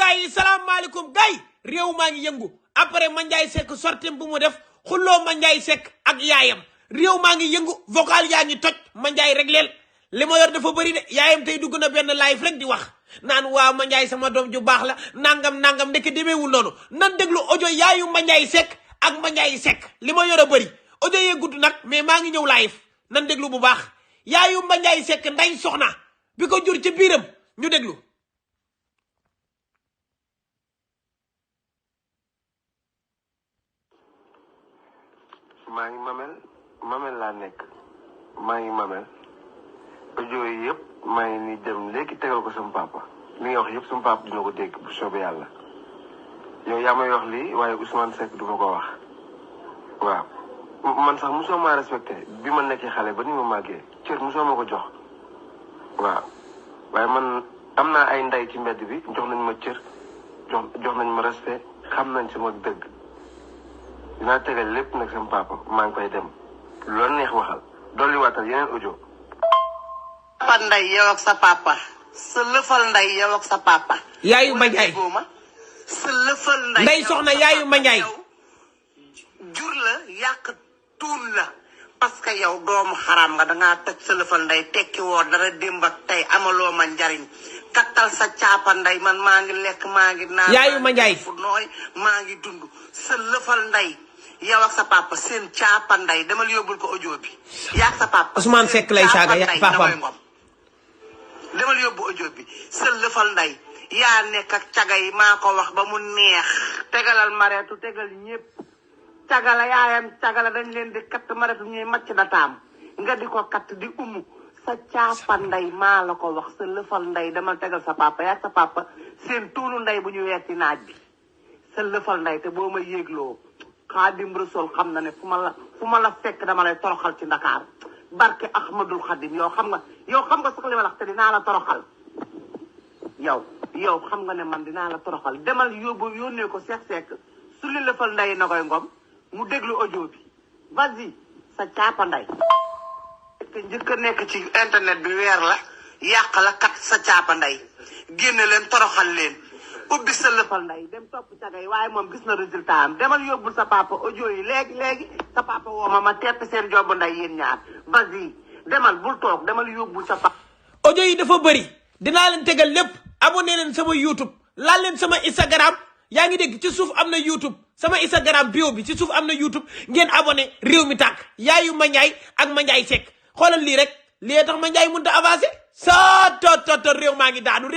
gars yi salaamaaleykum gars yi réew maa ngi yëngu après Mandiaye Seck sortem bu mu def xulloo Mandiaye Seck ak yaayam réew maa ngi yëngu vocal yaa ngi toj Mandiaye régleel li ma yor dafa bëri de yaayam tey dugg na benn live rek di wax naan waaw Mandiaye sama doom ju baax la nangam ndeke demeewul noonu nan déglu audio yaayu Mandiaye Seck ak Mandiaye Seck li ma yor a bëri audio yee gudd nag mais maa ngi ñëw live nan déglu bu baax yaayu Mandiaye Seck nday soxna bi ko jur ci biiram ñu déglu. maa ngi mamel laa nekk maa ngi mamel audio yi yëpp maa ngi nii dem léegi tegal ko sama papa li nga wax yëpp sama papa dina ko dégg bu soobee yàlla yow yaa may wax lii waaye Ousmane Seck du ma ko wax waaw man sax mosoo maa respecté bi ma nekkee xale ba ni ma màggee cër mosoo ma ko jox waaw waaye man am naa ay ndey ci mbedd bi jox nañ ma cër jox nañ ma respect xam nañ sama dëgg dinaa tegal lépp nag sama papa maa ngi koy dem loolu neex waxal dolli waatal yeneen audio. papa nday yow ak sa papa sa lëfal nday yow ak sa papa. yaayu Mandiaye sa lëfal nday soxna yaayu Mandiaye jur la yàq tuun la parce que yow doomu xaram nga dangaa toj sa lëfal nday tekki woo dara démb ak tey amaloo ma njariñ kattal sa caapa nday man maa ngi lekk maa ngi naan yaayu Mandiaye fu nooy maa ngi dund sa lëfal nday yow ak sa papa seen caapa nday demal yóbbul ko audio bi yaa ak sa papa Ousmane Seck lay saaga ya papam demal yóbbu audio bi sa lëfal nday yaa nekk ak caga yi maa ko wax ba mu neex tegalal mareetu tegal ñëpp cagala yaayam cagala dañ leen di katt mareetu ñuy macc da taam nga di ko katt di umu sa caapa nday maa la ko wax sa lëfal nday demal tegal sa papa yaa sa papa seen tuunu nday bu ñu weeti naaj bi sa lëfal nday te boo ma yéegloo Xaadim Rasul xam na ne fu ma la fekk dama lay toroxal ci Ndakaar barke Ahmadul Xadim yow xam nga sax li ma la wax te dinaa la toroxal yow xam nga ne man dinaa la toroxal demal yónnee ko Seck su li lëfal nday na koy ngom mu déglu audio bi vas-y sa caapa nday njëkk a nekk ci internet bi weer la yàq la kat sa caapa nday génne leen toroxal leen ubbi sa lëfal nday dem topp caga yi waaye moom gis na résultat am demal yóbbul sa papa audio yi léegi sa papa woo ma tepp seen job nday yéen ñaar vas-y demal bul toog demal yóbbul sa papa. audio yi dafa bëri dinaa leen tegal lépp abonné leen sama YouTube laal leen sama Instagram yaa ngi dégg ci suuf am na YouTube sama Instagram bio bi ci suuf am na YouTube ngeen abonné réew mi tàkk yaayu Mandiaye ak Mandiaye Seck xoolal lii rek lii tax Mandiaye mënut a avancé sa tot réew maa ngi daanu